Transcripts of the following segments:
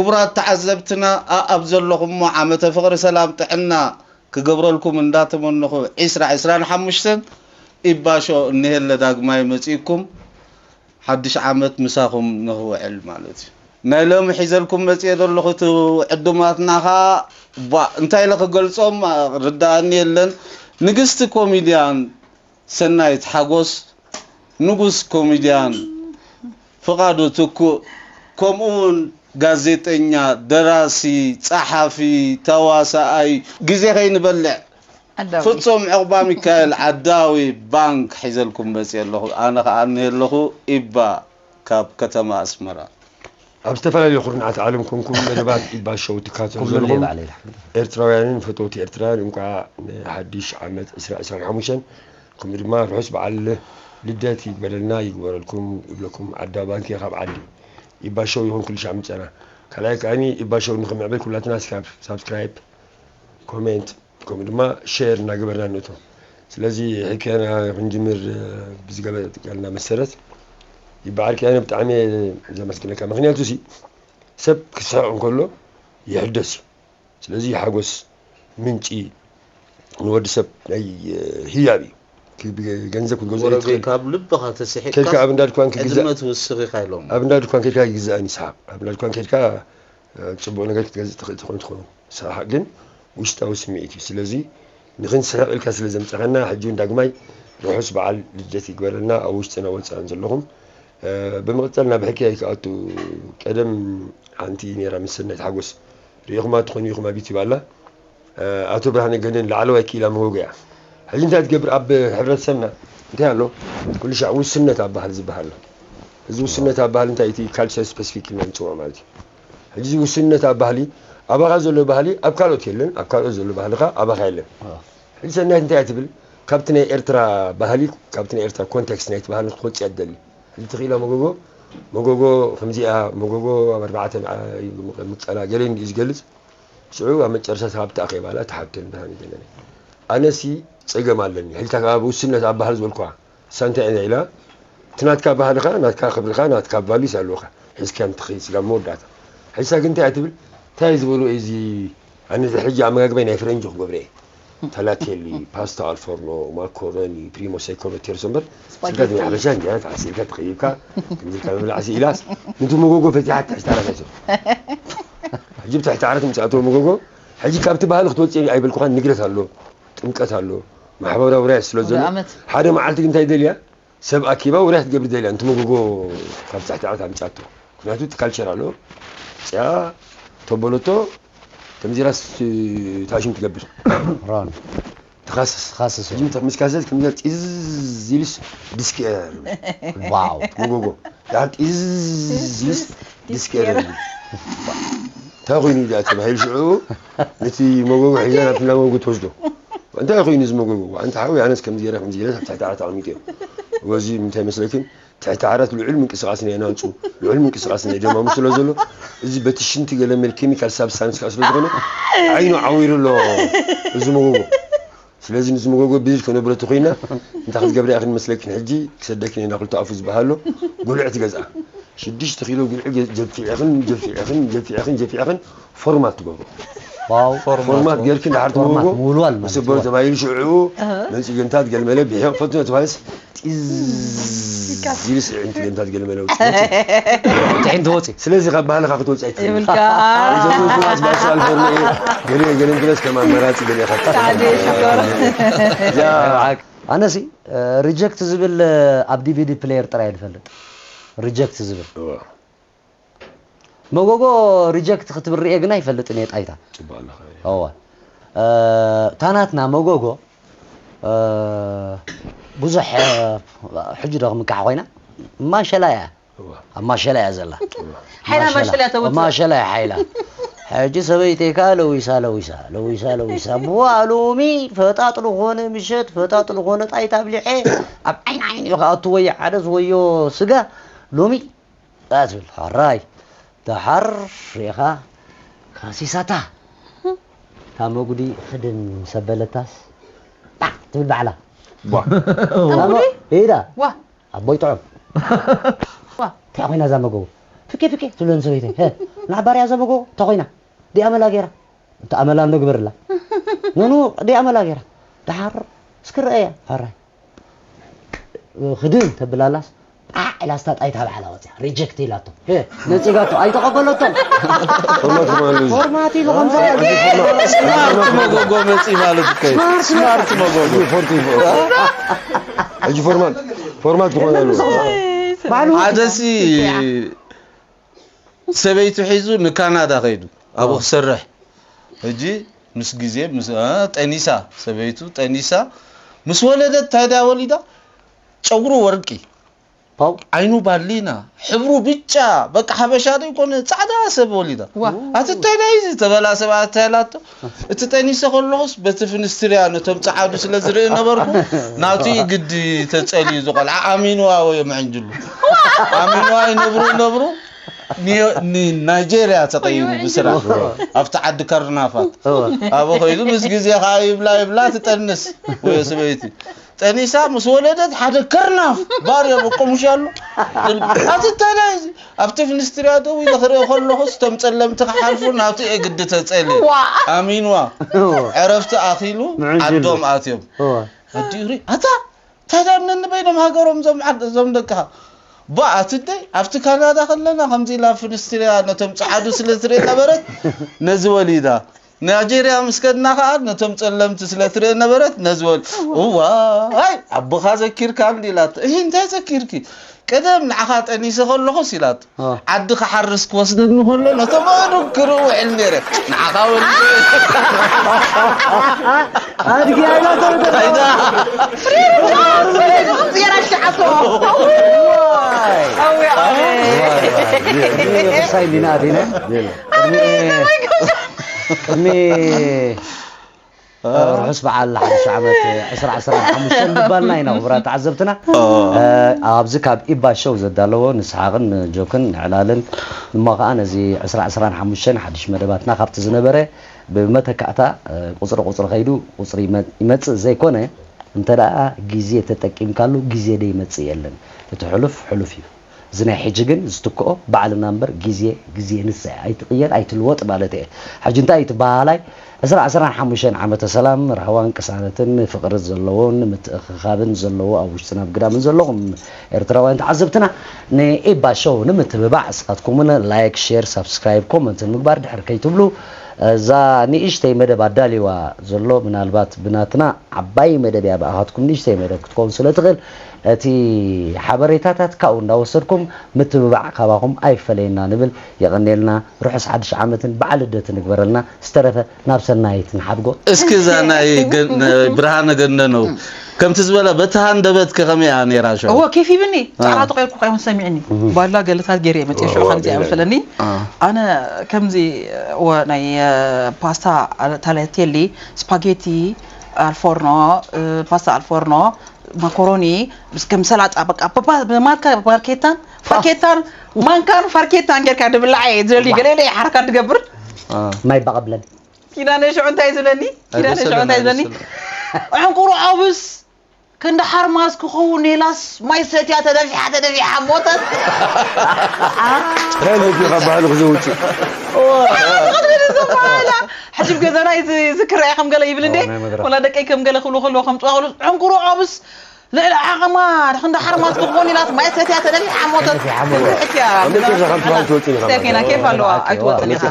ክቡራት ተዓዘብትና፣ ኣኣብ ዘለኹሞ ዓመተ ፍቕሪ፣ ሰላም፣ ጥዕና ክገብረልኩም እንዳተመነኹ፣ ዒስራ ዒስራን ሓሙሽተን ኢባሾ እነሄለ ዳግማይ መጺእኩም፣ ሓድሽ ዓመት ምሳኹም ንኽውዕል ማለት እዩ። ናይ ሎሚ ሒዘልኩም መጺኤ ዘለኹ እቲ ዕዱማትና ኸኣ፣ ቧ፣ እንታይ ኢለ ክገልጾም ርድኣኒ የለን። ንግስቲ ኮሚድያን ሰናይት ሓጎስ፣ ንጉስ ኮሚድያን ፍቓዱ ትኩእ፣ ከምኡ እውን ጋዜጠኛ፣ ደራሲ፣ ጸሓፊ፣ ተዋሳኣይ፣ ግዜ ከይንበልዕ፣ ዓዳዊ። ፍጹም ዕቑባ ሚካኤል ዓዳዊ ባንክ ሒዘልኩም መጽእ ኣለኹ። ኣነ ኸኣ እኒሀ ኣለኹ። ኢባ ካብ ከተማ ኣስመራ። ኣብ ዝተፈላለዩ ኩርናዓት ዓለም ኮንኩም መደባት ኢባ ሾው ትካተሉ ዘለኹም ኤርትራውያንን ፈተውቲ ኤርትራውያን፣ እንቋዕ ንሓድሽ ዓመት ዕስራ ዕስራን ሓሙሽተን፣ ከምኡ ድማ ርሑስ በዓል ልደት ይግበረልና፣ ይግበረልኩም ይብለኩም። ዓዳ ባንኪ ካብ ዓዲ ኢባ ሾው ይኹን ኩሉ ሻዕ ምጸና። ካልኣይ ከኣኒ ኢባ ሾው ንኽምዕብል ኩላትና ስካብ-፣ ሳብስክራይብ፣ ኮሜንት፣ ከምኡ ድማ ሼር እናገበርና ንእቶ። ስለዚ ሕክያና ክንጅምር፣ እ፣ ብዝገበርካልና መሰረት ይበዓል ክያነ ብጣዕሚ እየ ዘመስግነካ። ምኽንያቱ ሲ ሰብ ክስሕቕ እንከሎ ይሕደስ እዩ። ስለዚ ሓጎስ ምንጪ ንወዲ ሰብ ናይ፣ እ፣ ህያብ እዩ። ክ-፣ ብገንዘብ ክትገዝኦ ጎረቤት ይትኽእል። ካብ ልብኻ ተስሒቕካ ከድካ ኣብ እንዳ ድኳን ክግዛእ፣ ዕድመ ትውስኽ ኢኻ ኢሎም። ኣብ እንዳ ድኳን ከድካ ይግዛእን ይስሓቕ። ኣብ እንዳ ድኳን ከድካ፣ እ፣ ጽቡቕ ነገር ክትገዝእ ትኽእል ትኾን ትኸውን። ሰሓቕ ግን ውሽጣዊ ስምዒት እዩ። ስለዚ ንኽንስሕቕ ኢልካ ስለ ዘምጻኻና፣ ሕጂ እውን ዳግማይ ርሑስ በዓል ልደት ይግበረልና፣ ኣብ ውሽጥን ኣብ ወጻእን ዘለኹም። እ፣ ብምቕጻል ናብ ሕክያይ ክኣቱ፣ ቀደም ሓንቲ ነይራ ምስ ሰናይት ሓጎስ ርኢኹማ ትኾኑ ኢኹም ኣብ ዩቲዩብ ኣላ። እ፣ ኣቶ ብርሃነ ገነን ላዕለዋይ ክኢላ መጎጎ እያ። ሕጂ እንታይ ትገብር ኣብ ሕብረተሰብና? እንታይ ኣሎ? ኩሉ ሻዕ ውስነት ኣብ ባህሊ ዝበሃል ኣሎ። እዚ ውስነት ኣብ ባህሊ እንታይ እቲ ካልቸር ስፔሲፊክ ኢልና ንጽውዖ ማለት እዩ። ሕጂ እዚ ውስንነት ኣብ ባህሊ፣ ኣባኻ ዘሎ ባህሊ ኣብ ካልኦት የለን፣ ኣብ ካልኦት ዘሎ ባህሊ ኸኣ ኣባኻ የለን። ኣዎ። ሕጂ ሰናይት እንታይ እያ ትብል? ካብቲ ናይ ኤርትራ ባህሊ፣ ካብቲ ናይ ኤርትራ ኮንቴክስት ናይቲ ባህሊ ክትወጽእ እያ ትደሊ። ሕጂ ተኽኢላ መጎጎ፣ መጎጎ ከምዚኣ፣ መጎጎ ኣብ ኣርባዕተ መዓ-፣ ምቅጸላ ገለ እንዲኡ ዝገልጽ። ሽዑ ኣብ መጨረሻ ካብ ተኣኼባላ ተሓብተን ብርሃን ይገለኒ። ኣነሲ ጸገም ኣለኒ። ሕጂ እታ ኣብ ውስነት ኣብ ባህሊ ዝበልኳ፣ እሳ እንታይ እያ ኢላ? እቲ ናትካ ባህልኻ፣ ናትካ ክብርኻ፣ ናትካ ቫሉስ ኣለውኻ። ሒዝካ እንትኸይድ ስጋብ መወዳእታ። ሕጂ እሳ ግን እንታይ እያ ትብል? እንታይ ዝበሉ እዚ? ኣነ እዚ ሕጂ ኣመጋግባይ ናይ ፍረንጂ ክገብረ እየ። ታላቴሊ፣ ፓስታ ኣልፎርኖ፣ ማኮሮኒ፣ ፕሪሞ ሴኮንዶ፣ ቴርሶ እምበር፣ ስጋ ናይ ሓበሻ እንጀራ ተዓሲልካ ተኸይብካ፣ ከምዚ ኢልካ ምብላዕ ሲ ኢላስ፣ ነቲ መጎጎ ፈቲሓ ትሕቲ ዓራት ኣይትብል። ሕጂ ብትሕቲ ዓራት ምስ ኣተወ መጎጎ፣ ሕጂ ካብቲ ባህሊ ክትወጽእ ኣይበልኩኻን፣ ንግደት ኣሎ፣ ጥምቀት ኣሎ፣ ማሕበራዊ ውራይ ስለ ዘሎ፣ ኣውደ ኣመት። ሓደ መዓልቲ ግን እንታይ ደልያ? ሰብ ኣኪባ ውራይ ክትገብር ደልያ፣ ነቲ መጎጎ ካብ ትሕቲ ዓራት ኣምጻቶ። ምኽንያቱ እቲ ካልቸር ኣሎ፣ ጽያ ተበለቶ፣ ከምዚ ኢላስ ታሽም ትገብር። ራን። ትኻስስ። ትኻስስ። ሕጂ ምስ ካሰስ ከምዚ ጢዝ ኢልስ ዲስክ ኤረር። ዋው። መጎጎ። ዳር ጢዝ ኢልስ ዲስክ ኤረር። እንታይ ኮይኑ እዩ ደኣ ተባሂሉ ሽዑ ነቲ መጎጎ ሒዛ ናብቲ እንዳ መጎጎ ትወስዶ። እንታይ ኮይኑ እዚ መጎጎ? ኣንታ ሓወይ ኣነስ ከምዚ ገይረ ከምዚ ገይረ ኣብ ትሕቲ ዓራት ኣቐሚጠዮ። ወዚ እንታይ መስለክን? ትሕቲ ዓራት ልዑል ምንቅስቓስ ናይ ናንጹ፣ ልዑል ምንቅስቓስ ናይ ደማሙ ስለ ዘሎ፣ እዚ በቲ ሽንቲ ገለ መል ኬሚካል ሳብስታንስ ከኣ ስለ ዝኾነ ዓይኑ ዓዊሩ ኣሎ እዚ መጎጎ። ስለዚ ንዚ መጎጎ ብዝብል ከነብረቱ ኮይና፣ እንታይ ክትገብራ ኢኽን መስለክን? ሕጂ ክሰደክን ኢና ክልተ ኣፉ ዝበሃሎ ጉልዒ ትገዝኣ። ሽዱሽተ ኪሎ ጉልዒ ገ-፣ ጀፊዕኽን፣ ጀፊዕኽን፣ ጀፊዕኽን፣ ጀፊዕኽን ፎርማት ትገብሮ። ዋው። ፎርማት ፎርማት ጌርክን ድሓር ፎርማት ትመጎጎ ምውልዋል ማለት ምስ በሉ እዩ። ተባሂሉ ሽዑ እህ። መንጽገንታት ገልመለ ብሒቕ ፈትኖ ተባሂልስ ጢዝ ኢልስ ዕንት ገንታት ገልመለ ውጽእ። ጥዒን ትወጽእ። ስለዚ ካብ ባህልኻ ክትወጽእ ኣይትኽእልን። ይብልካ። እዞም ብዙሓት ባሻ ኣልፈርሞ እዩ። ገለ፣ ገለ እንትለስ ከም ኣማራጺ ገለ ኢኻ ትጥቀም። ሳዕዲ ሽኮር። ያ። ኣነሲ፣ እ፣ ሪጀክት ዝብል፣ እ፣ ኣብ ዲቪዲ ፕሌየር ጥራይ እየ ዝፈልጥ። ሪጀክት ዝብል። እዋ። መጎጎ ሪጀክት ክትብል ርኤ ግና ኣይፈልጥን እየ ጣይታ። ጽቡቕ ኣለኻ። እዋ። እ፣ እታ ናትና መጎጎ፣ እ፣ ብዙሕ፣ እ፣ ሕጂ ዶ ክምካሕ ኮይና? ማሸላ እያ። እዋ። ኣብ ማሸላ እያ ዘላ። ሓይላ ማሸላ። ማሸላ ተውፅእ። ማሸላ እያ ሓይላ። ሕጂ ሰበይተይ ከኣ ለዊሳ፣ ለዊሳ፣ ለዊሳ፣ ለዊሳ። ብዋ ሎሚ ፈጣጥ ዝኾነ ምሸት፣ ፈጣጥ ዝኾነ ጣይታ ኣብሊዐ፣ ኣብ ዓይኒ ዓይኒ እዩ ክኣቱ ወይ ሓደ ዝወዮ ስጋ፣ ሎሚ እያ ትብል። ሕራይ። ደሓር ሪኢኻ ካሲሳታ። እታ መጉዲ ክድን ምስ ኣበለታስ፣ ባዕ ትብል ባዕላ። ቧ። እታ መጉዲ? ኢዳ። ዋ። ኣቦይ ጥዑም። ዋ። እንታይ ኮይና እዛ መጎጎ? ፍኬ፣ ፍኬ ትብለኒ ሰበይተይ። ሀ። ንዓባርያ ዘበጎ ተኾይና ዲኣ መላ ገይራ። እንተ ኣመላ ንግበርላ። ኖኖ ዲኣ መላ ገይራ። ደሓር እስክረአያ። ሕራይ። ክድን ተብላላስ ጣዕ ኢላ ስታጣይታ ባዕላ ወፅያ ሪጀክት ኢላቶ። ነፂጋቶ ኣይተቐበለቶም። ፎርማት ይበሃል እዚ። ፎርማት ኢሉ ከምዛ ስማርት መጎጎ መፂ ማለት እኮ እዩ። ስማርት መጎጎ። ሕጂ ፎርማት ፎርማት ዝኾነ ኣሎ። ባዕሉ ሓደሲ ሰበይቱ ሒዙ ንካናዳ ከይዱ ኣብኡ ክሰርሕ። ሕጂ ምስ ግዜ ምስ አ፣ ጠኒሳ ሰበይቱ ጠኒሳ ምስ ወለደት እንታይ ድያ ወሊዳ? ጨጉሩ ወርቂ፣ ፓው። ዓይኑ ባሊና፣ ሕብሩ ብጫ፣ በቃ ሓበሻ ዘይኮነ ጻዕዳ ሰብ ወሊዳ። ዋ። ኣቲ እንታይ ናይ እዚ ተበላ ሰብ ኣታ ኢላቶ። እቲ ጠኒሰ ከለኹስ በቲ ፍንስትርያ ነቶም ጸዓዱ ስለ ዝርኢ ነበርኩ፣ ናቱ ግዲ ተጸልዩ ዝቆልዓ ኣሚንዋ ወይ ምዕንጅሉ። ኣሚንዋ ይነብሩ ይነብሩ፣ ኒ- ንናይጄርያ ተቐይሩ ብስራሕ ኣብቲ ዓዲ ከርናፋት። ኣብኡ ከይዱ ምስ ግዜ ከዓ ይብላ ይብላ ትጠንስ ወይ ሰበይቲ። ጠኒሳ ምስ ወለደት ሓደ ከርናፍ ባር የበቆሙሻሉ። ኣቲ እንታይ ናይ እዚ? ኣብቲ ፍንስትርያ ደው ኢለ ክርኢ ከለኹስ እቶም ጸለምቲ ክሓልፉ ናቱ እየ ግዲ ተጸልየ። ዋ። ኣሚንዋ። ዕረፍቲ ኣኺሉ ምዕንጅሉ። ዓዶም ኣትዮም። ኣዲኡ ርኢ፣ ኣታ እንታይ ደኣ እምነኒ በይኖም ሃገሮም እዞም ዓድ- እዞም ደቅኻ። ባ ኣቲ ደይ ኣብቲ ካናዳ ከለና ከምዚ ኢላ ፍንስትርያ ነቶም ጸዓዱ ስለ ትርኢ ነበረት ነዚ ወሊዳ። ናይጄርያ ምስ ከድና ከኣ ነቶም ጸለምቲ ስለ ትርኢ ነበረት ነዚ ወል እዋይ ኣቦኻ ዘኪርካ እንዲ ኢላቶ። እሂ እንታይ ዘኪርኪ? ቀደም ንዓኻ ጠኒሰ ከለኹስ ኢላቶ። ዓዲ ክሓርስ ክወስደኒ ከሎ ነቶም ኣእዱግ ክርኢ ውዕል ነይረ። ንዓኻ ወሊደ። ኣድጊ ኣይላቶ። ኣይዳ። ቅድሚ ርሑስ በዓል ሓድሽ ዓመት ዕስራ ዕስራን ሓሙሽተን ምባልና ኢና ክቡራት ተዓዘብትና። ኣብዚ ካብ ኢባ ሾው ዘዳለዎ ንስሓቕን ንጆክን ንዕላልን እሞ ከዓ ነዚ ዕስራ ዕስራን ሓሙሽተን ሓድሽ መደባትና ካብቲ ዝነበረ ብመተካእታ ቁፅሪ ቁፅሪ ከይዱ ቁፅሪ ይመ- ይመፅእ ዘይኮነ እንተ ደኣ ግዜ ተጠቂምካሉ ግዜ ደይመፅእ የለን። እቲ ሕሉፍ ሕሉፍ እዩ። እዚ ናይ ሕጂ ግን ዝትክኦ ባዕልና እምበር ግዜ ግዜ ንሳ እያ። ኣይትቕየር ኣይትልወጥ ማለት እየ። ሕጂ እንታይ እዩ እቲ በሃላይ ዕስራ ዕስራን ሓሙሽተን ዓመተ ሰላም ራህዋን ቅሳነትን ፍቕሪ ዘለዎን ምትእኽኻብን ዘለዎ ኣብ ውሽጥን ኣብ ግዳምን ዘለኹም ኤርትራውያን ተዓዘብትና ንኤባ ሾው ንምትብባዕ እስኻትኩም እውን ላይክ ሼር ሳብስክራይብ ኮመንት ንምግባር ድሕር ከይትብሉ እዛ ንእሽተይ መደብ ኣዳልዋ ዘሎ ምናልባት ብናትና ዓባይ መደብ እያ ብኣኻትኩም ንእሽተይ መደብ ክትከውን ስለ ትኽእል እቲ ሓበሬታታት ካብኡ እንዳወሰድኩም ምትብባዕ ካባኹም ኣይፈለየና ንብል። የቐንየልና። ርሑስ ሓድሽ ዓመትን በዓል ልደትን ይግበረልና። ዝተረፈ ናብ ሰናይት ንሓድጎ። እስኪ እዛ ናይ ገን- ብርሃነ ገነነው ከምቲ ዝበላ በቲ ሃንደበት ከኸመይ እያ ነይራ ሸው? እዎ ኬፍ ይብኒ። ጻዕዳ ተቐይርኩ ከይሆን ሰሚዕኒ ባላ ገለታት ገይረ መጽዮ ሸው ከምዚ ኣይመስለኒ። ኣነ ከምዚ እዎ ናይ ፓስታ ታለቴሊ ስፓጌቲ ኣልፎርኖ ፓስታ ኣልፎርኖ ማኮሮኒ ምስ ከም ሰላጣ በቃ ብማርካ ማርኬታን ፋርኬታን ማንካን ፋርኬታን ጌርካ ድብላዕ እየ ዝደሊ ገለ ገለ ሓረካ ትገብር። ማይ ባቐብለን። ኪዳነ ሽዑ እንታይ ዝብለኒ? ኪዳነ ሽዑ እንታይ ዝብለኒ? ዕንቁሩ ዓብስ ክንዲ ሓርማዝ ክኸውን ኔላስ ማይ ሰትያ ተደፊሓ ተደፊሓ ሞተት። ሄል ዲኻ ባህሉ ክዘውጭ። ሕጂ ገዛና ይዝክር እያ ከም ገለ ይብል እንዴ። ወላ ደቀይ ከም ገለ ክብሉ ከለዎ ከም ጽዋ ክብሉ ዕንቁሩ ዓብስ ልዕሊ ዓቕማ ክንዲ ሓርማዝ ክኾን ኢላት ማይ ሰትያ ተደፊሓ ሞተት። ሕክያ ኣመቸ ዘኸም ትባል ትወጪ ኢኻ። ስቴፊና ኬፍ ኣለዋ ኣይትወጥን ኢኻ።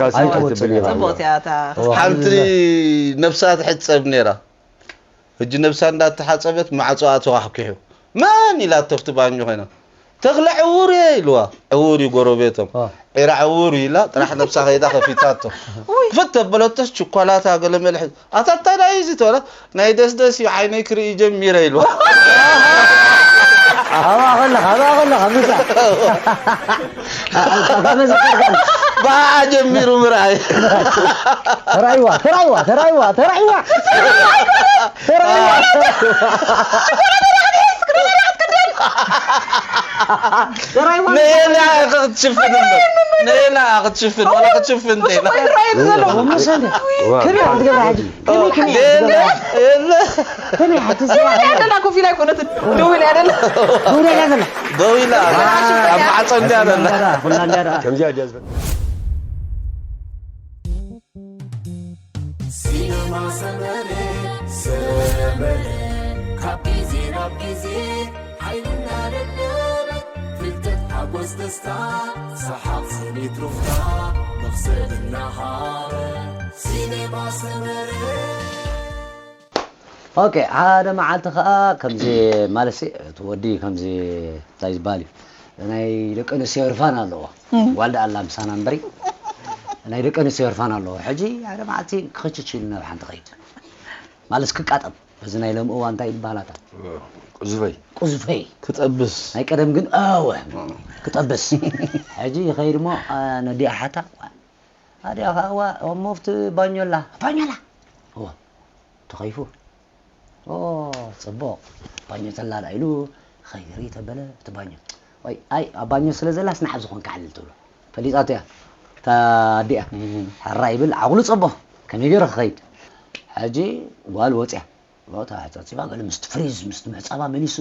ጽቡቕቲ እያ እታ። ሓንቲ ነብሳ ትሕጸብ ነይራ። ሕጂ ነብሳ እንዳተሓጸበት ማዕጾኣ ተኳሕኲሑ መን ኢላቶ ኣብቲ ባኞ ኮይና ተኽለ ዕዉር እየ ኢልዋ። ዕዉር እዩ ጎረቤቶም። ዒራ ዕዉር እዩ ኢላ ጥራሕ ነብሳ ከይዳ ከፊታቶ። ክፍት ተበለቶስ ችኳላታ ገለ መለ ሒዙ ኣታ እንታይ ደኣ እዩ እዚ ተበላ ናይ ደስደስ እዩ ዓይነይ ክርኢ ጀሚረ ኢልዋ። ኣብኣ ከለኻ ኣብኣ ከለኻ ምሳ ብኣ ጀሚሩ ምርኣይ። ተራይዋ ተራይዋ ተራይዋ ተራይዋ ተራይዋ። ንኤላ ክትሽፍን እምበር ንኤላ ክትሽፍን ዋላ ክትሽፍን እንተ ኢላ። ደው ኢላ ኣይኮነትን ደው ኢላ እያ ደላ። ደው ኢላ ኣብ ማዕጾ እንድያ ደላ። ከምዚኣ ድያ ዝበል ኣብ ግዜ ሓይልና ደደበ ፍልጠት ሓጎስ ደስታ ሰሓቕ ስኒት ሩፍታ መኽሰብ እናሃበ ሲኔማ ሰመረ። ኦኬ ሓደ መዓልቲ ከዓ ከምዚ ማለት እቲ ወዲ ከምዚ እንታይ ዝበሃል እዩ ናይ ደቂ ኣንስትዮ ህርፋን ኣለዎ ጓል ደኣ ኣላ ምሳና እምበሪ ናይ ደቂ ኣንስትዮ ህርፋን ኣለዎ ሕጂ ሓደ መዓልቲ ክኽችች ኢሉ ናብ ሓንቲ ኸይድ ማለት ክቃጠም በዚ ናይ ሎም እዋ እንታይ ይበሃላታ ቁዝፈይ ቁዝፈይ ክጠብስ ናይ ቀደም ግን ኣወ ክጠብስ ሕጂ ይኸይድ እሞ ነዲኣ ሓታ ኣዲኣ ከዓ እዋ እሞ ኣብቲ ባኞላ ባኞላ እዋ ተኸይፉ ኦ ፅቡቕ ባኞ ተላዳ ኢሉ ኸይሪ ተበለ እቲ ባኞ ወይ ኣይ ኣብ ባኞ ስለ ዘላስ ንዓብ ዝኾንካ ዓልል ትብሎ ፈሊጣቶ እያ እታ ኣዲኣ ሕራ ይብል ዓቕሉ ፀቦ ከመይ ገይሩ ክኸይድ ሕጂ ጓል ወፅያ እታ ሕፀፂባ ገለ ምስቲ ፍሪዝ ምስቲ ምሕፃባ መሊሱ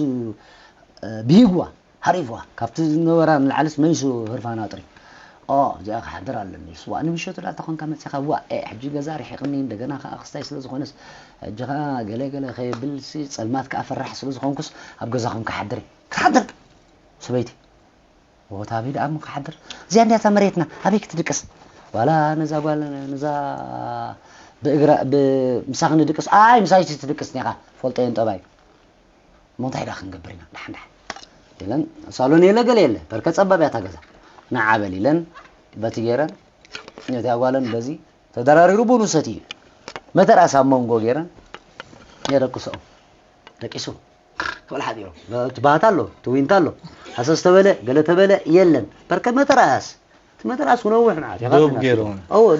ብሂግዋ ሃሪፍዋ ካብቲ ዝነበራ ንላዕልስ መሊሱ ህርፋና ጥሪ ኦ እዚኣ ክሓድር ኣለኒ ስዋ ንምሸቱ ዳ ተኾንካ መፂኻ ዋ ኤ ሕጂ ገዛ ርሒቕኒ እንደገና ከዓ ክስታይ ስለ ዝኾነስ ሕጂ ከዓ ገለ ገለ ከየብል ሲ ፀልማት ከዓ ፈራሕ ስለ ዝኾንኩስ ኣብ ገዛኹም ክሓድር እየ ክትሓድር ሰበይቲ ወታቢ ደኣ እሞ ክሓድር እዚኣ እንዲያ እታ መሬትና ኣበይ ክትድቅስ ዋላ ነዛ ጓል ነዛ ብእግራ ምሳኺ ንድቅስ ኣይ ምሳይ ትድቅስ ኒኻ ፈልጦ እየን ጠባይ እሞ እንታይ ደኣ ክንገብር ኢና ደሓን ደሓን ኢለን ሳሎን የለ ገለ የለ በርከ ጸባብ እያ እታ ገዛ ንዓ በል ኢለን በቲ ገይረን ነቲ ኣጓለን በዚ ተደራሪሩ ቡኑ ሰትዩ መተርኣስ ኣብ መንጎ ገይረን የደቅስኦም ደቂሱ ክብል ሓዲሩ እቲ ባህታ ኣሎ እቲ ዊንታ ኣሎ ሃሰስ ተበለ ገለ ተበለ የለን በርከ መተርኣስ እቲ መተርኣስ ክነውሕ ንዓ ዶብ ገይሩ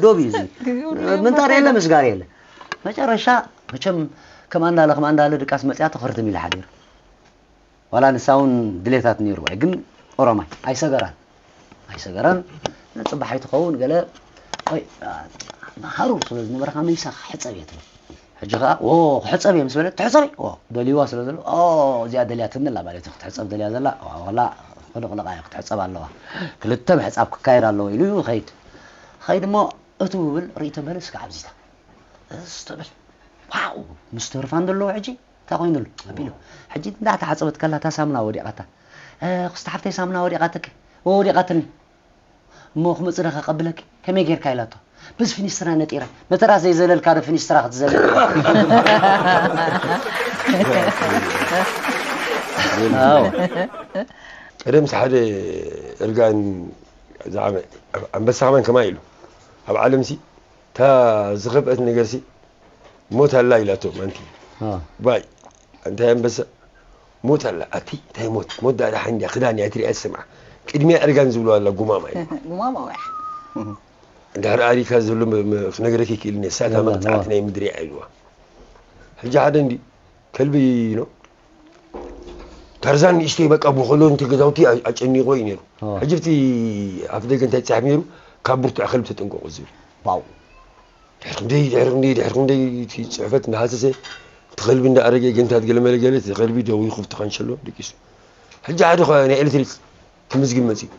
ዶብ እዩ ምንጣር የለ ምስጋር የለ መጨረሻ መቸም ከማ እንዳለ ከማ እንዳለ ድቃስ መፅያ ተኸርትም ኢለ ሓዲሩ ዋላ ንሳ እውን ድሌታት ነይርዋ እዩ ግን ኦሮማይ ኣይሰገራን ኣይሰገራን ንፅባሕ ኣይትኸውን ገለ ወይ ሃሩር ስለ ዝነበረ ካብ መይሳ ክሕፀብ እየ ትብል ሕጂ ከዓ ዎ ክሕፀብ እየ ምስ በለት ትሕፀብ እየ ደልይዋ ስለ ዘሎ እዚኣ ደልያትኒ ኣላ ማለት ክትሕፀብ ደልያ ዘላ ዋላ ክልቕልቓ እየ ክትሕፀብ ኣለዋ ክልተ ምሕፃብ ክካየድ ኣለዎ ኢሉ ይኸይድ ኸይድ እሞ እቱ ውብል ርእይቶ በለስ ከዓ ኣብዚታ እስ ትብል ዋው ምስ ተርፋን ዘለዎ ሕጂ እንታይ ኮይኑ ኣሎ ኣቢሉ ሕጂ እንዳተሓፀበት ከላ እታ ሳሙና ወዲቓታ ክስቲ ሓፍተይ ሳሙና ወዲቓትኪ ወዲቓትኒ እሞ ክመፅእ ዶ ከቐብለኪ ከመይ ጌርካ ኢላቶ በዚ ፊኒስትራ ነጢረ መተራ ዘይዘለልካ ዶ ፊኒስትራ ክትዘልል ቀደምስ ሓደ እርጋን ኣንበሳ ከማን ከማይ ኢሉ ኣብ ዓለምሲ እታ ዝኸፍአት ነገርሲ ሞት ኣላ ኢላቶ ማንቲ ባይ እንታይ ኣንበሳ ሞት ኣላ ኣቲ እንታይ ሞት ሞት ዳ ደሓን እንዲያ ክዳን እያ ትሪኣ ትሰምዓ ቅድሚያ እርጋን ዝብሎ ኣላ ጉማማ እዩ ጉማማ ወይ እንድሕር ኣሪካ ዘሎ ክነግረክ ይክእል ነሳታ መቅፃዕቲ ናይ ምድሪ እያ ኢልዋ ሕጂ ሓደ እንዲ ከልቢ ነው ታርዛን ንእሽተይ በቃ ብኸሎ እንተ ገዛውቲ ኣጨኒቆ እዩ ነይሩ ሕጂ ብቲ ኣፍ ደገ እንታይ ፃሕፍ ነይሩ ካብ ብርቱዕ ከልቢ ተጠንቀቁ ዝብል ባው ድሕሪ ክንደይ ድሕሪ ክንደይ ድሕሪ ክንደይ እቲ ፅሕፈት እንዳሃሰሰ እቲ ከልቢ እንዳኣረገ ገንታት ገለመለ ገለ እቲ ከልቢ ደዊኹ ብቲ ካንሸሎ ደቂሱ ሕጂ ሓደ ኸ ናይ ኤሌክትሪክ ክምዝግብ መፅኡ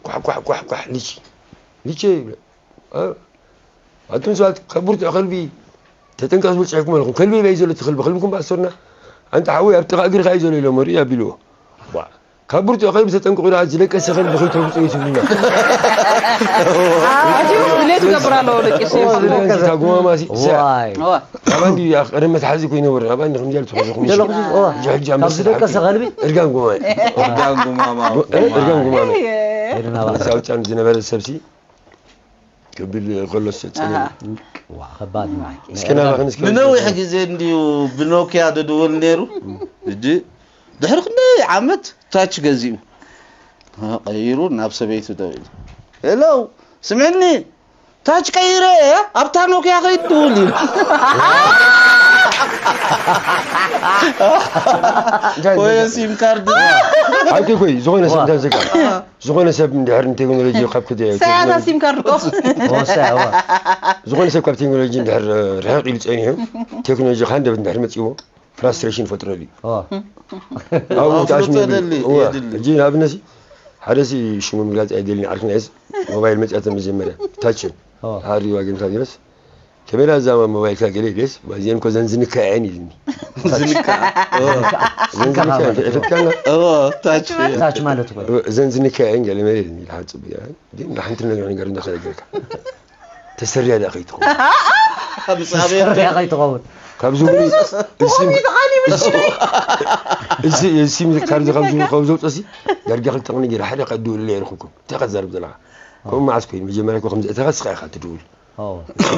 ኳሕ ኳሕ ኳሕ ኳሕ ልቺ ልቺ ይብለ ኣቱም ሰባት ካብ ብርቱዕ ከልቢ ተጠንቀቕ ዝብል ፅሒፍኩም ኣለኹም ከልቢ በይ ዘሎ እቲ ከልቢ ከልብኩም ኣሰርና ኣንታ ሓወይ ኣብ ጥቓ እግርኻ እዩ ዘሎ ኢሎሞ ርኢ ኣቢልዎ ካብ ብርቱዕ ከልቢ ተጠንቀቑ ደኣ ዝደቀሰ ከልቢ ከይተውፅኡ ትብሉና ድሌቱ ገብር ኣለዎ ደቂሱ እታ ጉማማ ሲ ኣባንዲ ቀደም መትሓዚ ኮይኑ ይወርድ ኣባንዲ ከምዚ ኢሉ ትኸዘኹም ሕጂ ሕጂ ካብ ዝደቀሰ ከልቢ እርጋን ጉማማ እርጋን ጉማማ እርጋን ጉማማ ሳውጫን ዝነበረ ሰብሲ ክብል ከሎ ሰጸነ ከባድ እስኪ ናባኽን እስኪ ንነዊሕ ግዜ እንድዩ ብኖኪያ ድድውል ነይሩ ሕጂ ድሕሪ ክንደይ ዓመት ታች ገዚኡ ቀይሩ ናብ ሰበይቱ ደው ኢሉ ሄሎ ስምዕኒ ታች ቀይረ ኣብታ ኖኪያ ከይድውል እዩ ወይ ሲም ካርድ ኣይ ኮይ ዝኾነ ሰብ እንታይ ዝካ ዝኾነ ሰብ እንድሕር ንቴክኖሎጂ ካብ ክደ ሳያታ ሲም ካርድ ኮፍ ዝኾነ ሰብ ካብ ቴክኖሎጂ እንድሕር ርሕቕ ኢሉ ፀኒሑ ቴክኖሎጂ ካንደበት እንድሕር መፅዎ ፍራስትሬሽን ይፈጥረሉ እዩ ኣብኡ ተኣሽሙ ሕጂ ንኣብነት ሓደ ሲ ሽሙ ምግላፅ ኣይደልን ዓርክናየስ ሞባይል መፅያተ መጀመርያ ታችን ሃርድ ዋገን ካቢረስ ከመይ እዛ ሞባይልካ ገለ ኢለስ፣ እዚአን እኮ ዘንዝንካ እየን ኢልኒ። ዝንካ ኦ፣ ዘንዝንካ እየን፣ ተፈትካና። ኦ፣ ታች ታች ማለት እኮ ዘንዝንካ እየን ገለ መለ ኢልኒ። ሓጽብ እያ። ግን ሓንቲ ነገር ነገር እንዳኸለገልካ። ተሰሪያ ዳ ከይትኸውን። ብጻቤ ሰርያ ከይትኸውን ካብዚ እውን እዚ ቆሚ ተቓሊቡ እዚ እዚ ካብዚ ካብዚ ካብ ዘውፅእሲ ዳርጋ ክልተ ቅኒ ገይረ ሓደ ቀድውሉ ኣይረኽብኩም። እንታይ ከዛርብ ዘለኻ? ከምኡ መዓስ ኮይኑ መጀመርያ እኮ ከምዚ እተኻ ስኻ ኢኻ ትድውል። ኦ፣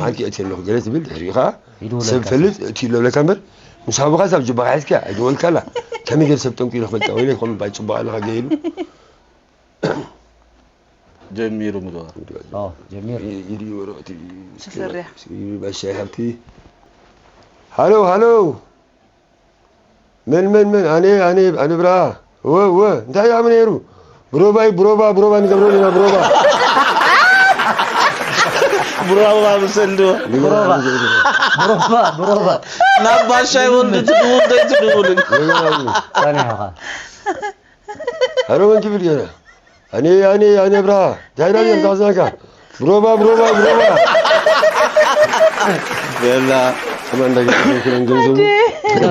ሓንቲ እቲ ኣለኹ ገለ ትብል ድሕሪኡ ኸዓ ይድውለልካ ሰብ ፈልጥ እቲ ይለብለካ እምበር ምስ ሃቡኻ ሳብ ጅባኻ ሒዝካ ኣይደወልካላ። ከመይ ገይር ሰብ ጠንቁ ኢለ ክፈልጣ ወይለ ከምኡ ባይ ፅቡቕ ኣለኻ ገይሉ ጀሚሩ ምድዋር ኦ፣ ጀሚሩ ኢዱ ወረቕቲ ተሰርያ። ባሻይ ሃብቲ ሃሎ ሃሎ መን መን መን ኣነ ኣነ ኣነ ብራ እወ እወ እንታይ ያም ነይሩ ብሮባይ ብሮባ ብሮባ ንገብሮ ኢና ብሮባ ብሮባ ብሰልዶ ብሮባ ብሮባ ብሮባ ናብ ባሻይ ወልዱ ትድውል ደይ ትድውልን ጸኒሕኻ ሃሎ መን ክብል ገና ኣነ ኣነ ኣነ ብራ እንታይ ዳብያ እንታይ ዛጋ ብሮባ ብሮባ ብሮባ በላ ከማን እንዳገ ገንዘቡ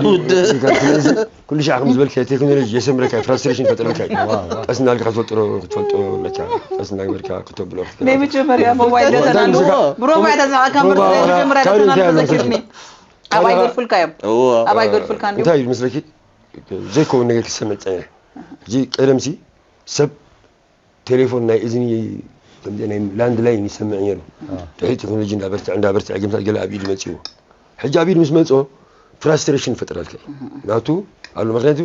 ውደ ኩሉ ሻዕ ከም ዝበልካ ቴክኖሎጂ የሰምረካ ፍራስትሬሽን ፈጥረልካ እዩ። ቀስ እናልካ ክትፈልጥሮ ክትፈልጦ ኣለካ ቀስ እናግበርካ ክተብሎ ናይ መጀመርያ ሞባይል ደተናሉ ብሮባ እያ ተዘቃካ ምርት ናይ መጀመርያ ደተናሉ ተዘኪርኒ ኣባይ ገድፉልካ እዮም እዎ ኣባይ ገድፉልካ እንዲሁ እንታይ እዩ መስለኪ ዘይከውን ነገር ክሰምዕ ፀኒሐ። እዚ ቀደምሲ ሰብ ቴሌፎን ናይ እዝኒ ከምዚ ናይ ላንድ ላይን ይሰምዕ ነይሩ። ድሕሪ ቴክኖሎጂ እንዳበርትዐ እንዳበርትዐ ገምታት ገለ ኣብ ኢድ መፅዎ። ሕጂ ኣብ ኢድ ምስ መፅኦ ፍራስትሬሽን ይፈጥረልካ እዩ። ናቱ ኣሎ ምክንያቱ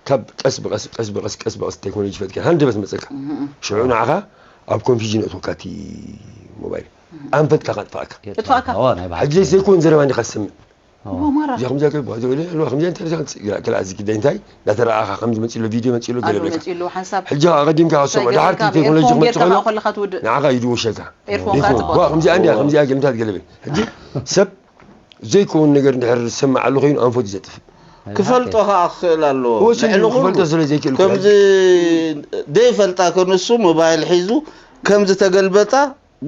ካብ ቀስ ብቀስ ቀስ ብቀስ ቀስ ብቀስ ቴክኖሎጂ ፈጥካ ሃንደበት መፀካ ሽዑ ንዓኻ ኣብ ኮንፊዥን እትወካ እቲ ሞባይል ኣንፈትካ ከጥፋእካ እትዋካ ኦ፣ ናይ በዓል ሕጂ ዘይኮን ዘረባ እንዲኻ ትሰምዕ ዎ ማራ እዚኣ ከምዚኣ ከ ጓ ዘበለ ኣለዋ ከምዚኣ እንታይ ርሳ ክላ እዚ ግዳይ እንታይ እንዳተረኣኻ ከምዚ መፂሎ ቪድዮ መፂሎ ገለ ኣሉ ብለካ መፂሉ ሓንሳብ ሕጂ ኣቐዲምካ ክሰምዖ ድሓርቲ ቴክኖሎጂ ክመፅእ ገርካ ከሎ ከለካ ትውድእ ንዓኻ ይድወሸካ ኤርፎንካ ይኮን ጽቡቅ ዋ ከምዚኣ እንዲያ ከምዚኣ ገልምታት ገለበል ሕጂ ሰብ ዘይከውን ነገር እንድሕር ዝሰምዕ ኣሎ ኮይኑ ኣንፈት እዩ ዘጥፍእ ክፈልጦ ከዓ ክኽእል ኣለዎ ወስን ንዕሊ ኩሉ ክፈልጦ ስለ ዘይክእል ከምዚ ደይፈልጣ ከንሱ ሞባይል ሒዙ ከምዚ ተገልበጣ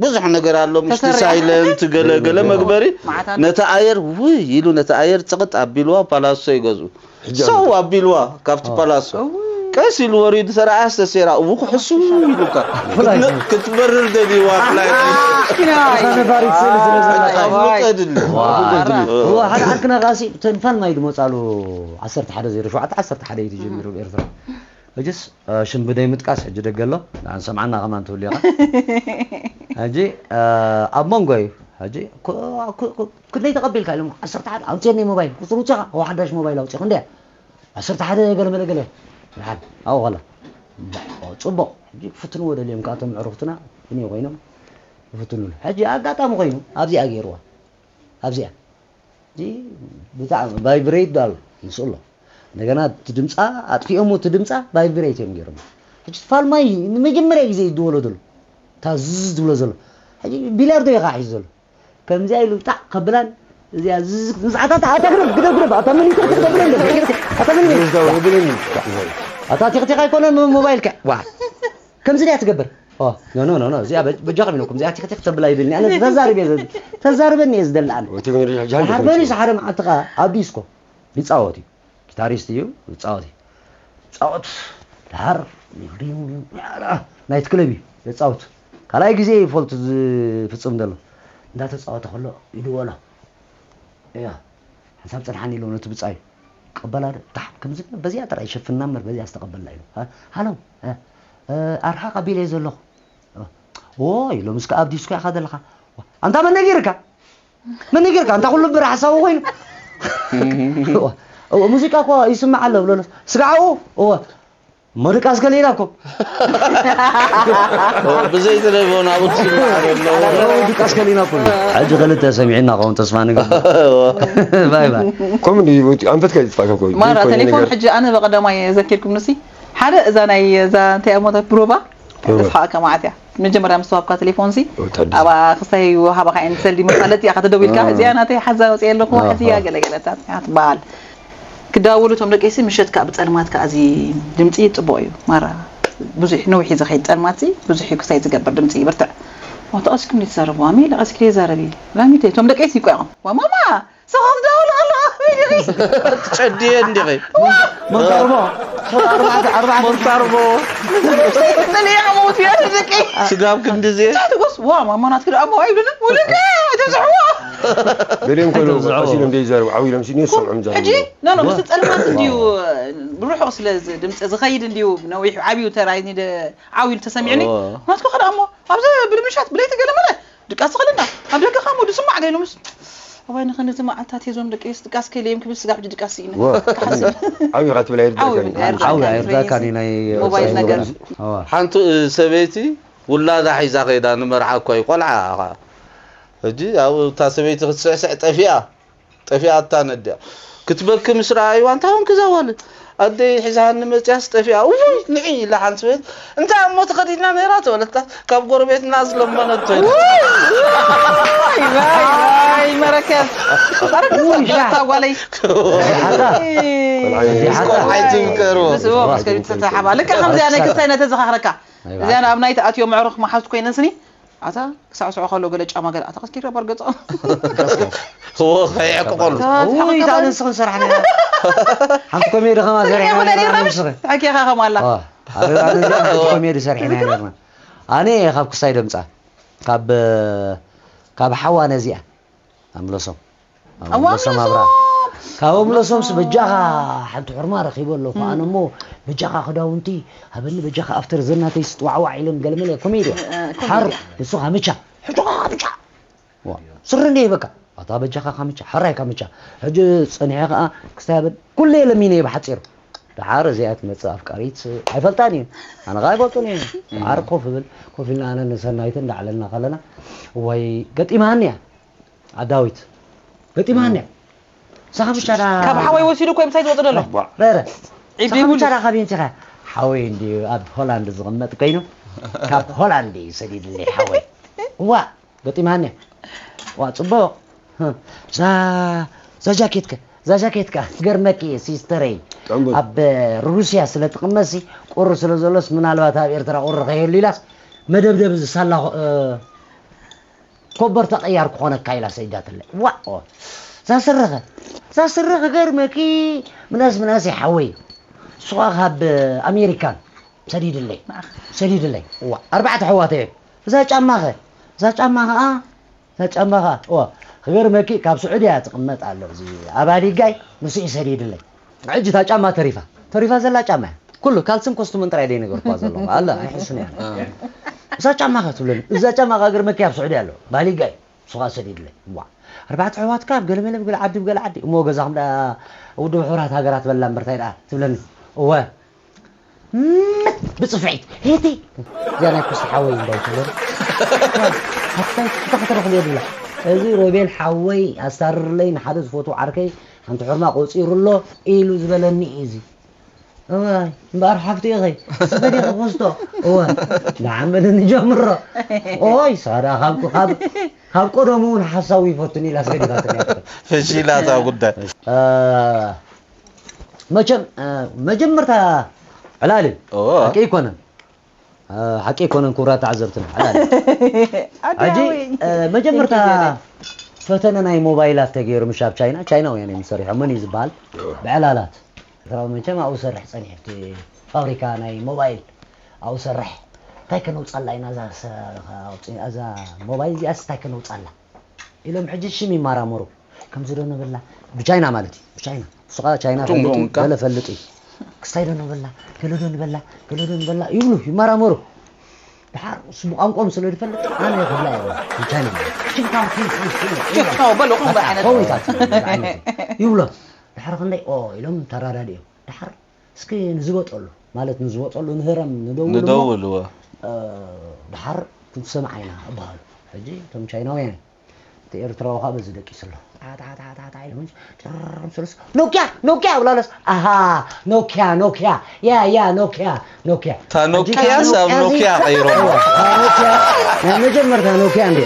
ብዙሕ ነገር ኣሎ ምሽቲ ተሰሪዓ። ሳይለንት ገለ ገለ መግበሪ መዓት ኣሎ። ነቲ ኣየር ውይ ኢሉ ነቲ ኣየር ፅቕጥ ኣቢልዋ ፓላሶ ይገዝኡ ሕጂ ሰው ኣቢልዋ ካብቲ ፓላሶ ቀስ ኢሉ ወሪዱ ተረኣያ ዝተሴራ እው ክሕሱ ኢሉካ ክትበርር ደልዋ ፍላይ እዛ ነባሪት ስእሊ ስለ ዘለካ እዩ። ኣፍልጦ የድሊ እዋ፣ ሓደ ዓርክና ከኣሲ ተንፋን ማይ ድመፃሉ ዓሰርተ ሓደ ዜሮ ሸውዓተ ዓሰርተ ሓደ እዩ ተጀሚሩ ኣብ ኤርትራ ሕጅስ ሽም ብደይ ምጥቃስ ሕጂ ደገ ኣሎ ንዓን ሰምዓና ከማን ትብሉ ኢኻ ሕጂ ኣብ መንጎ እዩ ሕጂ ክንደይ ተቐቢልካ ኢሎም ዓሰርተ ሓደ ኣውፅየኒ ሞባይል ቁፅሪ ውፅኻ ዋ ሓዳሽ ሞባይል ኣውፅኹ እንደ ዓሰርተ ሓደ ገለ መለ ገለ ንሓን ኣብኡ ከላ ጽቡቕ ሕጂ ክፍትንዎ ደልዮም ከዓ እቶም ዕሩኽትና ፍንዮ ኮይኖም ይፍትኑሉ ሕጂ ኣጋጣሚ ኮይኑ ኣብዚኣ ገይርዋ ኣብዚኣ እዚ ብጣዕሚ ቫይብሬት ኣሎ ምስኡ ኣሎ እንደገና እቲ ድምፃ ኣጥፊኦሞ እቲ ድምፃ ቫይብሬት እዮም ገይሮም ሕጂ ፋልማይ ንመጀመርያ ግዜ ይድወሎ ዘሎ እታ ዝዝ ዝብሎ ዘሎ ሕጂ ቢላርዶ ኢኻ ሒዙ ዘሎ ከምዚኣ ኢሉ ጣዕ ከብላን እዚኣ ዝዝ ምስዓታ ኣታ ግደፍ ግደፍ ግደፍ ኣታ መን ይትረፍ ግደፍ ግደፍ ኣታ መን ይትረፍ ኣታ ቲኽቲኽ ኣይኮነ ሞባይልካ ዋ ከምዚ ድያ ትገብር ኖ ኖ ኖ እዚኣ በጃኹም ኢለኩም እዚኣ ቲኽቲኽ ተብላ ይብልኒ ኣነ ተዛርብ እየ ተዛርበኒ እየ ዝደሊ ኣነ ቴክኖሎጂ ሕጂ ድሓር መሊሱ ሓደ መዓልቲ ኸዓ ኣብ ዲስኮ ይፃወት እዩ ጊታሪስት እዩ ይፃወት እዩ ፃወት ድሓር ናይት ክለብ እዩ ዘፃወት ካልኣይ ግዜ እዩ ፎልት ዝፍፅም ዘሎ እንዳተፃወተ ከሎ ይድወሎ እያ ሓንሳብ ፅንሓኒ ኢሎ ነቲ ብፃዩ ቀበላ ዶ ታሕ ከምዚ በዚኣ ጥራይ ሸፍና እምበር በዚኣ ዝተቐበልና ኢሉ ሃሎ ኣርሓ ቀቢለ እየ ዘለኹ ኦይ ሎምስ ከኣ ኣብ ዲስኮ ኢኻ ዘለኻ ኣንታ መን ነጊርካ መን ነጊርካ ኣንታ ኩሉ ብር ሓሳቡ ኮይኑ እወ ሙዚቃ እኮ ይስማዕ ኣሎ ብሎ ስጋዓኡ እወ እሞ ድቃስ ከሊእና እኮ ብዘይ ተለፎን ኣብኡ ትስማዕ ዘሎ ድቃስ ከሊእና እኮ ሕጂ ክልተ ሰሚዕና ከውን ተስፋ ንገብር ባይ ባይ ከምኡ እንዲ ኣንፈትካ ይጥፋእካ እኮ ማራ ዘይኮነ ቴሌፎን ነገር ሕጂ ኣነ በቀዳማይ ዘኪርኩም ንሲ ሓደ እዛ ናይ እዛ እንታይ እያ ሞታ ብሮባ ተስፋ ከማዓት እያ መጀመርያ ምስ ተዋብካ ቴሌፎን ሲ ወታደር ኣብ ክሳይ ወሃባኻ እየን ሰልዲ መፋለጥ እያ ከተደዊልካ እዚኣ ናተይ ሓዛ ወፅየ ኣለኹ ኣዎ። ሕዚ እያ ገለገለታት እያ ትበሃል ክዳውሉ እቶም ደቂሲ ምሸት ከዓ ብፀልማት ከዓ እዚ ድምፂ ፅቡቅ እዩ ማራ ብዙሕ ነዊሕ እዩ ዝኸይድ ፀልማት ሲ ብዙሕ እዩ ክሳይ ዝገብር ድምፂ ይብርትዕ ዋ ተቐሲኩም እንዴት ትዛረቡ? ኣሜ ለቐሲክ ዘይዛረብ እዩ። ላሚተ እቶም ደቀይስ ይቆያቑም። ዋ ማማ ሰኻት ዳውላ ኣሎ። ትጨድየ እንዲኺ መንካርቦ ኣርባዕተ ኣርባዕተ ሞንታርቦ ተለያ ሞት ያ ደቂ ስጋብ ክንድዜ ትጎስ ዋ ማማ ናትክ ደኣ ሞ ኣይብሉን። ወለደ ተዝሕዎ ገሊኦም ኮይኖም ቀስ ኢሎም ዘይዛረቡ ዓው ኢሎም ሲኒ ሰምዖም ሕጂ ዛረቡ ኖ ኖ ምስ ጸልማት እንድዩ ብርሑቕ ስለ ዝ- ድምፂ ዝኸይድ እንድዩ ነዊሑ ዓብዩ ተራይኒ ዓው ኢሉ ተሰሚዑኒ ናትኩ ከዳ እሞ ኣብዚ ብልምሻት ብለይቲ ገለመለ ድቃስ ትኽእልና ኣብ ደገኻ ሞ ድስማዕ ገይሉ ምስ ኣባይ ንኸነዚ መዓልታት የዞም ደቂ ስ ድቃስ ከይለዮም ክብል ስጋብ ሕጂ ድቃስ ስኢነ ዓው ኢኻ ትብል ዓው ኣይርዳእካን ይብል ዓው ኣይርዳእካን እዩ ናይ ሞባይል ነገር ኣዋ ሓንቲ ሰበይቲ ውላዳ ሒዛ ከይዳ ንመርዓ እኮ እዩ ቆልዓ ኸዓ ሕጂ ኣብኡ እታ ሰበይቲ ክትስዕስዕ ጠፊኣ ጠፊኣታ ነዲኣ ክትበኪ ምስ ረኣይዋ እንታይ ኾንኪ እዛ ጓል ኣደይ ሒዛኒ መፅያስ ጠፊኣ ውይ ንዒ ኢላ ሓንቲ ሰበይቲ እንታይ እሞ ተኸዲና ነይራ ተበለታ ካብ ጎረቤትና ዝለመነቶ ኢላ ይመረከብ ጓለይ ቆልዓ ይትምከርዎ ተሓባ ልካ ከምዚኣ ናይ ክስታይ ነተዘኻኽረካ እዚኣ ናብ ናይቲ ኣትዮ መዕሩኽ መሓዝት ኮይነን ስኒ ኣታ ክሳዕስዖ ከሎ ገለ ጫማ ገለ ኣታ ቀስኪራ ባር ገጾ እዎ ከየዕቅቆሉ ውይ እታ ንስኽን ሰራሕና ሓንቲ ኮሜዲ ከማ ሰሪሕና ነርና ንስኽን ተሓኪኻ ከማላ ኣረ ኣነ እዚኣ ሓንቲ ኮሜዲ ሰሪሕና ነርና ኣነ ካብ ክስታይ ደምፃ ካብ ካብ ሓዋ ነዚኣ ኣምለሶም ኣምለሶም ኣብራ ካብ ኣምለሶምስ በጃኻ ሓንቲ ሕርማ ረኺበ ኣለኹ ኣነ እሞ በጃኻ ክዳውንቲ ሃበኒ በጃኻ ኣፍተር ዘናተይ ስጥዋዕዋዕ ኢለን ገለመለ ኮሜድያ ሓር ንሱ ካምቻ ሕጆኻ ካምቻ ስሪ እንደ ይበቃ ኣታ በጃኻ ካምቻ ሕራይ ካምቻ ሕጂ ጸኒሐ ከኣ ክስታይ ሃበኒ ኩሉ እየ ለሚነ እየ ብሓጺሩ ደሓር እዚኣ ትመጽእ ኣፍቃሪት ኣይፈልጣን እየ ኣነ ኸዓ ኣይፈልጡን እየ ደሓር ኮፍ እብል ኮፍ ኢልና ኣነ ንሰናይትን እንዳዕለልና ከለና እዋይ ገጢማኒ እያ ኣዳዊት ገጢማኒ እያ ንስኻ ብቻ ዳ ካብ ሓወይ ወሲዱ እኮ ምሳይ ዝወፅእ ዘሎ ረረ ዒብ ንስኻ ይብሉ ብቻ ዳ ካብ ኢንቲኻ ሓወይ እንድዩ ኣብ ሆላንድ ዝቕመጥ ኮይኑ ካብ ሆላንድ እዩ ሰዲድለይ ሓወይ እዋ ገጢማኒ እያ ዋ ፅቡቕ እዛ እዛ ጃኬትከ እዛ ጃኬትካ ገርመኪ እየ ሲስተረይ ጠንቡል ኣብ ሩስያ ስለ ትቕመሲ ቁሪ ስለ ዘሎስ ምናልባት ኣብ ኤርትራ ቁሪ ከይህሉ ኢላስ መደብደብ ዝሳላ ኮበር ተቐያር ክኾነካ ኢላ ሰይዳትለ ዋኦ ዛስረኸ ዛስረኸ ገርመኪ ምናስ ምናስ ይሓወይ ሱኻ ካብ ኣሜሪካን ሰዲድለይ ሰዲድለይ ዋ ኣርባዕተ ኣሕዋት እዮም እዛ ጫማኸ እዛ ጫማ ኸዓ እዛ ጫማ ኸዓ ዋ ክገርመኪ ካብ ስዑድያ ትቕመጥ ኣሎ እዚ ኣባዲጋይ ንሱ እዩ ሰዲድለይ ሕጂ እታ ጫማ ተሪፋ ተሪፋ ዘላ ጫማ እያ ኩሉ ካልስን ኮስቱምን ጥራይ ደይ ነገር እኳ ዘለኹ ኣላ ኣይሕሱን እያ እዛ ጫማ ኸ ትብለኒ እዛ ጫማ ኸ ገርመኪ ኣብ ስዑድያ ኣሎ ባሊጋይ ንሱ ኸዓ ሰዲድለይ ዋ ኣርባዕተ ኣሕዋትካ ኣብ ገለመለ ብገለ ዓዲ ብገለ ዓዲ እሞ ገዛኹም ደኣ ውድብ ሕቡራት ሃገራት በላ እምበር እንታይ ደኣ ትብለኒ እወ ምት ብፅፍዒት ሄቲ እዚኣ ናይ ኩስቲ ሓወይ እንዳይ ትብለኒ ሓፍታይ እንታይ ከተረኽብ እየ ዝብላ እዚ ሮቤል ሓወይ ኣስታርርለይ ንሓደ ዝፈትዎ ዓርከይ ሓንቲ ሕርማ ቆፂሩ ኣሎ ኢሉ ዝበለኒ እዩ እዚ እዋይ እምበኣር ሓፍቲ ኢኺ ስፈዲ ክኽስቶ እወ ንዓመደ ንጀምሮ ኦይ ሳዳ ካብ ካብ ካብ ቀደሙ እውን ሓሳዊ ይፈቱን ኢላ ሰዲፋትኒ ፈሺላታ ጉዳይ መቸም መጀመርታ ዕላል እዩ ሓቂ ኣይኮነን ሓቂ ኣይኮነን ክቡራት ተዓዘብትና ዕላል እዩ ሕጂ መጀመርታ ፈተነ ናይ ሞባይላት ተገይሩ ምሽ ኣብ ቻይና ቻይናውያን እዮም ዝሰሪሖ መን እዩ ዝበሃል ብዕላላት ኤርትራዊ መቸም ኣብኡ ሰርሕ ጸኒሑ ኣብቲ ፋብሪካ ናይ ሞባይል ኣብኡ ሰርሕ እንታይ ከነውጻላ ኢና እዛ ሰ- ኣውጺ- እዛ ሞባይል እዚኣስ እንታይ ከነውጻላ ኢሎም ሕጂ ሽም ይመራመሩ ከምዚ ዶ ንብላ ብቻይና ማለት እዩ ብቻይና ንሱ ከዓ ቻይና ፈልጥ እዩ፣ ገለ ፈልጥ እዩ ክስታይ ዶ ንብላ ገለ ዶ ንበላ ገለ ዶ ንበላ ይብሉ ይመራመሩ ድሓር እሱ ብቋንቋኦም ስለ ዝፈልጥ ኣነ ክብላ እየ ቻይና ማለት እዩ። ችንካው ኪንግ ኪንግ ኪንግ ችንካው በሎ፣ ከምኡ ዓይነት። ከምኡ ኢታት ዓይነት ይብሎ ድሓር ክንደይ ኦ ኢሎም ተራዳድኦም ድሓር እስኪ ንዝበጠሉ ማለት ንዝበጠሉ ንህረም ንደውል እሞ፣ ንደውል እወ። እ፣ ድሓር ክንሰምዓ ኢና እበሃሉ ሕጂ እቶም ቻይናውያን እቲ ኤርትራዊ ከዓ በዚ ደቂሱ ኣሎ ኖኪያ ኖኪያ ብላለስ ኣሃ ኖኪያ ኖኪያ ያ ያ ኖኪያ ኖኪያ እታ ኖኪያ ሰብ ኖኪያ ቀይሮም ኖኪያ ናይ መጀመርታ ኖኪያ እንዲ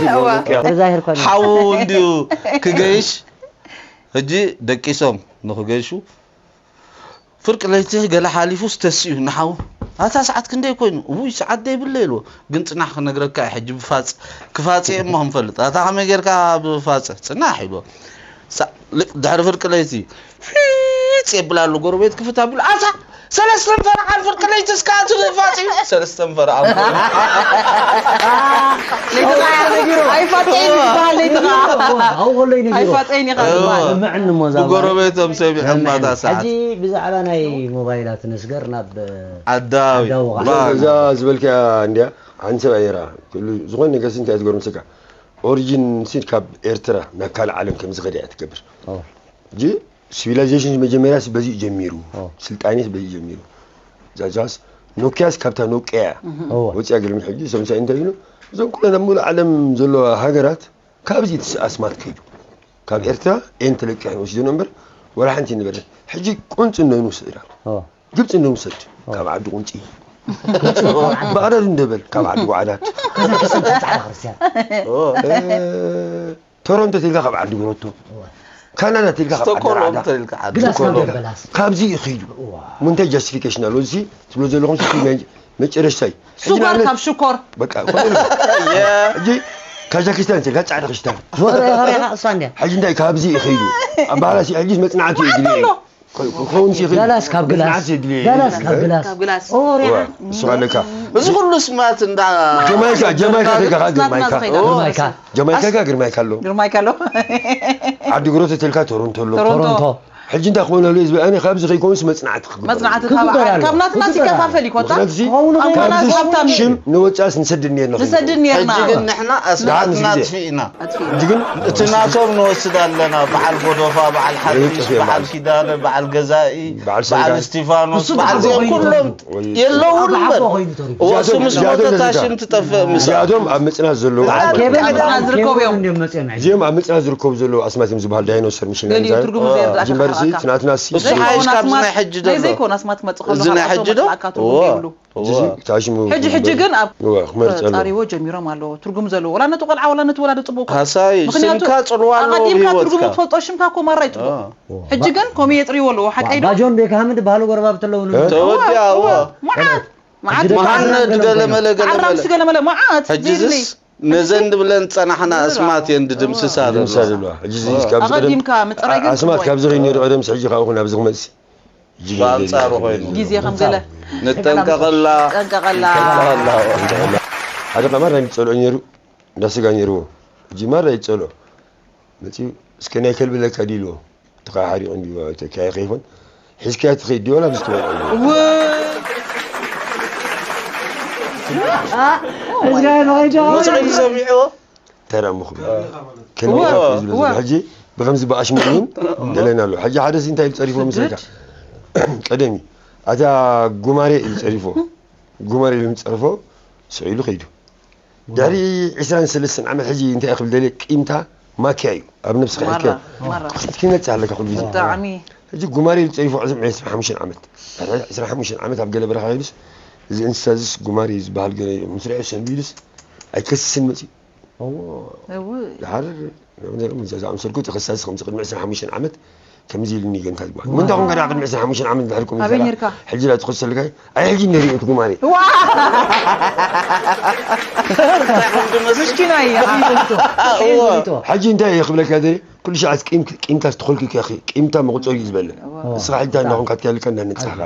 ዛሄር ኮነ ሓዉ እንዲዩ ክገይሽ ሕጂ ደቂሶም ንክገይሹ ፍርቂ ለይቲ ገለ ሓሊፉስ ተሲኡ ንሓው ኣታ ሰዓት ክንደይ ኮይኑ? ውይ ሰዓት ዘይብለ ኢልዎ። ግን ጽናሕ ክነግረካ እየ ሕጂ ብፋጽ ክፋጽ እየ እሞ ክንፈልጥ። ኣታ ከመይ ጌርካ ብፋጽ? ጽናሕ ኢልዎ። ሳ- ል- ድሕሪ ፍርቂ ለይቲ ፊጽ የብል ኣሎ ጎረቤት ክፍት ኣቢሉ ኣታ ሰለስተን ፈረቓን ፍርቂ ለይቲ እስካ ኣቱ ንፋጽ እዩ። ሰለስተን ፈረቓን ኣይፋጠይን ዝበሃል ለይቲ ከዓ ኣብኡ ከሎ እዩ ነጊሩ ኣይፋጠይን ኢኻ ዝበሃል ሰምዕኒ እሞ እዛ ብጎረቤቶም ሰሚዖም ማታ ሰዓት ሕጂ ብዛዕባ ናይ ሞባይላት ንስገር ናብ ዓዳዊ ዓዳዊ ባር እዛ ዝበልካያ እንዲያ ሓንቲ ሰብኣይ ነይራ። ኩሉ ዝኾነ ነገር ሲ እንታይ ትገብር ምስካ ኦሪጂን ሲ ካብ ኤርትራ ናብ ካልእ ዓለም ከም ዝኸደ እያ ትገብር። ሕጂ ሲቪላይዜሽን መጀመርያ በዚኡ ጀሚሩ፣ ስልጣኔ በዚኡ ጀሚሩ። ዛዛስ ኖኪያስ ካብታ ኖቅያ እያ ወፅያ። ግርሚ ሕጂ ሰምሳይ እንታይ ኢሉ እዞም ኩለን ኣብ ሙሉእ ዓለም ዘለዋ ሃገራት ካብዚ እቲ ኣስማት ከይዱ ካብ ኤርትራ ኤን ተለቂሑ ወሲዱ እምበር ወላ ሓንቲ ንበለ ሕጂ ቁንፂ እንዶ ንውሰድ ኢና ግብፂ እንዶ ንውሰድ ካብ ዓዲ ቁንፂ ባዕዳድ እንደበል ካብ ዓዲ ጓዕዳድ ቶሮንቶ ተልካ ካብ ዓዲ ግሮቶ ካናዳ ተልካ ካብ ዓዲ ስቶኮሎም ራዕዳ ተልካ ዓዲ ግላስ ካብ ኮሎም ደበላስ ካብዚ ይኸይዱ ምንታይ ጃስቲፊኬሽን ኣሎ እዚ ትብሎ ዘለኹም ሲ መጨረሽታይ ሱጋር ካብ ሽኮር በቃ ኮነ ሕጂ ካዛኪስታን ተልካ ፃዕዳ ክሽታን ዞረ ዞረ ኢኻ እሳ እንድያ ሕጂ እንታይ ካብዚ ይኸይዱ ኣባላሲ ሕጂ መፅናዕቲ መዓት ይድልዮ ኣሎ ክኸውን ሲ ይኸይዱ ጋላስ ካብ ግላስ መፅናዕቲ ይድልዮ ጋላስ ካብ ግላስ ኦሪያ እሱ ኣለካ እዚ ኩሉ ስማት እንዳ ጀማይካ ጀማይካ ተልካ ግርማይካ ናትና ዝኸይዳ ግርማይካ ጀማይካ ጋ ግርማይካ ኣሎ ግርማይካ ኣሎ ዓዲ ግሮቶ ተልካ ቶሮንቶ ኣሎ ቶሮንቶ ሕጂ እንታይ ክኾነሉ እዩ ዝበኣኒ ካብዚ ከይኮኑስ መፅናዕቲ ክግበር መፅናዕቲ ክግበር ካብ ኣሎ። ካብ ናትና ክግበር ኣሎ። ሲከፋፈል ይኮታ ምክንያቱ እዚ ከማና ካብዚ ሃብታም እዩ ሽም ንወፃስ ንሰድድ ነርና ንሰድድ ነርና ሕጂ ግን ንሕና ኣስማትና ብሓንቲ ግዜ። ኣጥፊእና ሕጂ ግን እቲ ናቶም ንወስድ ኣለና በዓል ጎዶፋ በዓል ሓድሽ ይጥፍእ በዓል ማለት። ኪዳነ በዓል ገዛኢ በዓል በዓል ሰይዳ። እስቲፋኖስ እሱ በዓል በዓል ዚኦም ሰይዳ። ኩሎም ወይ- የለውን ኣብ እምበር ሓቦ ኮይኑ ተሪፉ። እዎ እሱ ምስ እዚኣቶም ሞተ እታ እዚኣቶም ሽም ትጠፍእ ምሳ እዚኣቶም ኣብ ምፅናት ዘለዉ በዓል ኬብን ኬብን ምፅናት ዝርከቡ እዮም። እንዲዮም መፅኦም ሕጂ እዚኦም ኣብ ምፅናት ዝርከቡ ዘለዉ ኣስማት እዮም ዝበሃል ዳይኖሰር ምሽን ገሊኡ ትርጉሙ ዘይርዳእ ጅምበርሲ ከሓርዓካ። ትናትናሲ እሱ ሓይሽ ካብዚ ናይ ሕጂ ናይ ዘሎ ዘይኮነ ኣስማት ክመፅእ ከሎ እዚ ናይ ካልኣቶም ሕጂ ዶ? መፅኣካ ትርጉም እዎ። ዘይብሉ እዚ ታሽሙ ሕጂ ሕጂ ግን ኣብ እወ፣ ክመርፀሉ። ፃሪዎ ጀሚሮም ኣለዎ ትርጉም ዘለዎ ወላ ነቲ ቆልዓ ወላ ነቲ ወላዲ ፅቡቅ እኮ። ሃሳይ ምክንያቱ ስምካ ፅልዋ ኣለዎ ኣቐዲምካ ትርጉሙ ብሂወትካ ትፈልጦ ሽምካ እኮ ማራ ይፅቡቅ እ። ሕጂ ግን ኮሜ የጥርዎ ኣለዎ ሓቀይ ዶ ባጆን ቤክሃምን ዝበሃሉ ጎረባብቲ ኣለውኒ እ? ተወዲኣ እዎ መዓት መዓት ሕጂ ደቂ መሃነድ ገለመለ ዓል ገለመለ ራምሲ ገለመለ መዓት ሕጂ ዜድሊ ዝስ ነዘን ንብለን ዝፀናሕና ኣስማት እየን ድድምስሳ ዘለዋ ዘለዋ ሕጂ እዚ ካብዚ ቀደም ኣቐዲምካ ምፅራይ ግን ኣስማት ፅቡቅ ካብዚ ከይድ ነይሩ ቀደም ሕጂ ካብኡ ናብዚ ክመፅእ ብኣንፃሩ ኮይኑ ግዜ ከም ገለ ንጠንቀቐላ ጠንቀቐላ ሓደ ቀማር ናይ ዝፀልኦ ነይሩ እንዳ ስጋ ነይርዎ ሕጂ ማራ ይፀልኦ መፅኡ እስከ ናይ ከልቢ ለካ ድልዎ ተኸሓሪቑ እንዲ ተካየ ከይኮን ሒዝካያ ትኸይድ ድዮ ናብ ዝትበልዐሉ መፅዑ ዝሰሚዕዎ ተራ ምኽቢ ከመይ ዝብል ዘሎ ሕጂ ብከምዚ ብኣሽሙር እውን ደለና ኣሎ ሕጂ ሓደ ሲ እንታይ ኢሉ ፀሪፎ ምስለካ ቀደሚ ኣታ ጉማሬ ኢሉ ፀሪፎ ጉማሬ ኢሉ ጸርፎ ስዒሉ ከይዱ ድሕሪ ዕስራን ሰለስተን ዓመት ሕጂ እንታይ ክብል ደልየ ቂምታ ማክያ እዩ ኣብ ነብስኻ ኢልካ ማራ ክትነጽህ ኣለካ ኩሉ ግዜ ብጣዕሚ ሕጂ ጉማሬ ኢሉ ጸሪፎ ዕስራን ሓሙሽተን ዓመት ዕስራን ሓሙሽተን ዓመት ኣብ ገለ በረኻ ከይዱስ እዚ እንስሳ እዚስ ጉማሬ እዩ ዝበሃል ገለ እዩ ምስ ርዕዮ ሰንቢዱስ ኣይከስስን መፅዩ እውይ ድሓር ዘኣምሰልኩ ተኸሳሲ ከምዚ ቅድሚ ዕስራን ሓሙሽተን ዓመት ከምዚ ኢሉኒ ገንካ ዝበሃል ምንታ ኮንካ ደኣ ቅድሚ ዕስራን ሓሙሽተን ዓመት ድሕሪ ኮሚቴ ኣበይ ሰራ ነርካ? ሕጂ ዳ ትኸሰልካ ኣይሕጂ ነሪኦ እቲ ጉማሬ ምስኪና እያ ሕጂ እንታይ እየ ክብለካ ደሪ ኩሉ ሸዓት ቂምካ ዝተኸልኩ ቂምታ መቁፀሪ እዩ ዝበለ ንስኻ ሕጂ እንታይ እናኾንካ ትያልካ እንዳነፃኻ